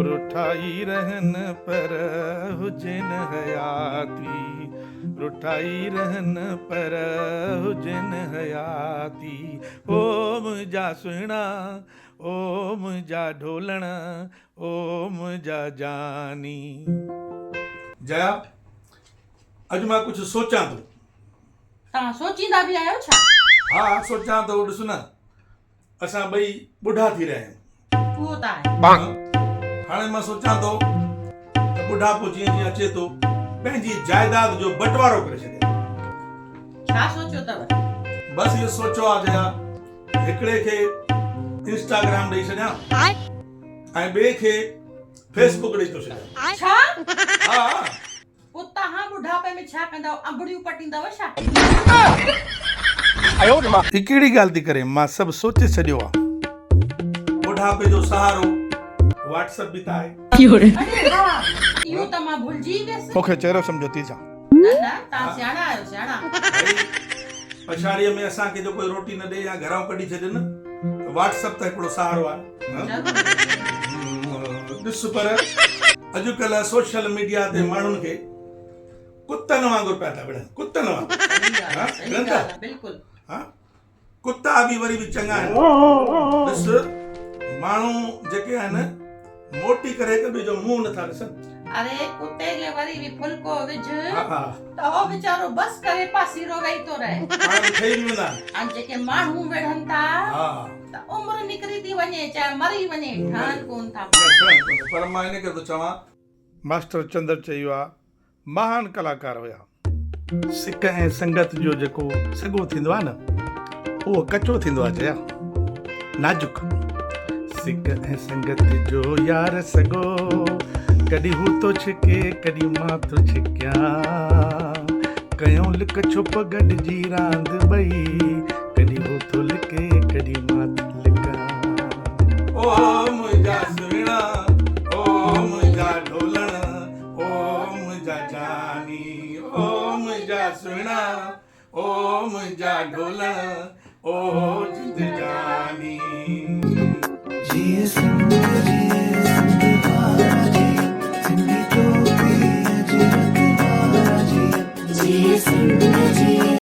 رٺا ئي رهن پر هجين حياتي، رٺا ئي رهن پر هجين حياتي، او منهنجا سهڻا، او منهنجا ڍولڻ، او منهنجا جاني. جيا، اڄ مان ڪجهه سوچان ٿو. توهان سوچيندا به آهيو ڇا؟ ها سوچان ٿو، ڏس نه اسان ٻئي ٻڍا ٿي رهيا آهيون. اهو ته آهي. هاڻي مان سوچان ٿو ته ٻڍاپو جيئن جيئن اچي ٿو پنهنجي جائيداد جو بٽوارو ڪري ڇڏيان. ڇا سوچيو اٿو؟ بس اهو سوچيو آهي جيا هڪڙي کي انسٽاگرام ڏئي ڇڏيان ۽ ٻئي کي فيس بڪ ڏئي ٿو ڇڏيان. ڇا؟ ها. پوء توهان ٻڍاپي ۾ ڇا ڪندؤ؟ انبڙيون پٽيندؤ ڇا؟ هي ڪهڙي ڳالهه ٿي ڪرين، مان سڀ سوچي ڇڏيو آ. ٻڍاپي جو سهارو واٽس اپ به ته آهي. اڙي ها، اهو ته مان ڀلجي ئي ويس. مون کي چهرو سمجهو ٿي ڇا؟ نه نه، توهان سياڻا آهيو، سياڻا. ڀئي، پڇاڙيء ۾ اسان کي جو ڪوئي روٽي نه ڏي يا گهران ڪڍي ڇڏي نه ته واٽس اپ ته هڪڙو سهارو آهي. ڏس پر اڄڪلهه سوشل ميڊيا تي ماڻهن کي ڪتن وانگر پيا ٿا وڙهن، ڪتن وانگر. وڙهن ٿا؟ بلڪل. ها ڪتا به وري به چڱا آهن. ڏس ماڻهو جيڪي آهن موٽي ڪري هڪ ٻئي جو منهن نٿا ڏسن. اري ڪتي کي وري به ڦلڪو وجهه ته هو ويچارو بس ڪري پاسيرو ويهي ٿو رهي. پاڻ ۾ ٺهي به ويندا آهن. ۽ جيڪي ماڻهو وڙهن ٿا ته عمر نڪري ٿي وڃي چاهي مري وڃي ٺهن ڪونه ٿا. ٺهن ڪونه ٿا پر مان ان ڪري ٿو چوان. ماسٽر چندر چيو آ مهان ڪلاڪار هيا. سڪ ۽ سنگت جو جيڪو سڳو ٿيندو آهي نه اهو ڪچو ٿيندو آهي جيا نازڪ. سڪ ۽ سنگت جو يار سڳو ڪڏهن هو ٿو ڇڪي ڪڏهن مان ٿو ڇڪيان ڪيون لڪ ڇپ گڏجي راند ٻئي ڪڏهن هو ٿو لڪي ڪڏهن مان ٿو لڪان. او منهنجا سهڻا او منهنجا ڍولڻ او منهنجا جاني او منهنجا سهڻا او منهنجا ڍولڻ او جند جاني. جيئي سنڌ جي.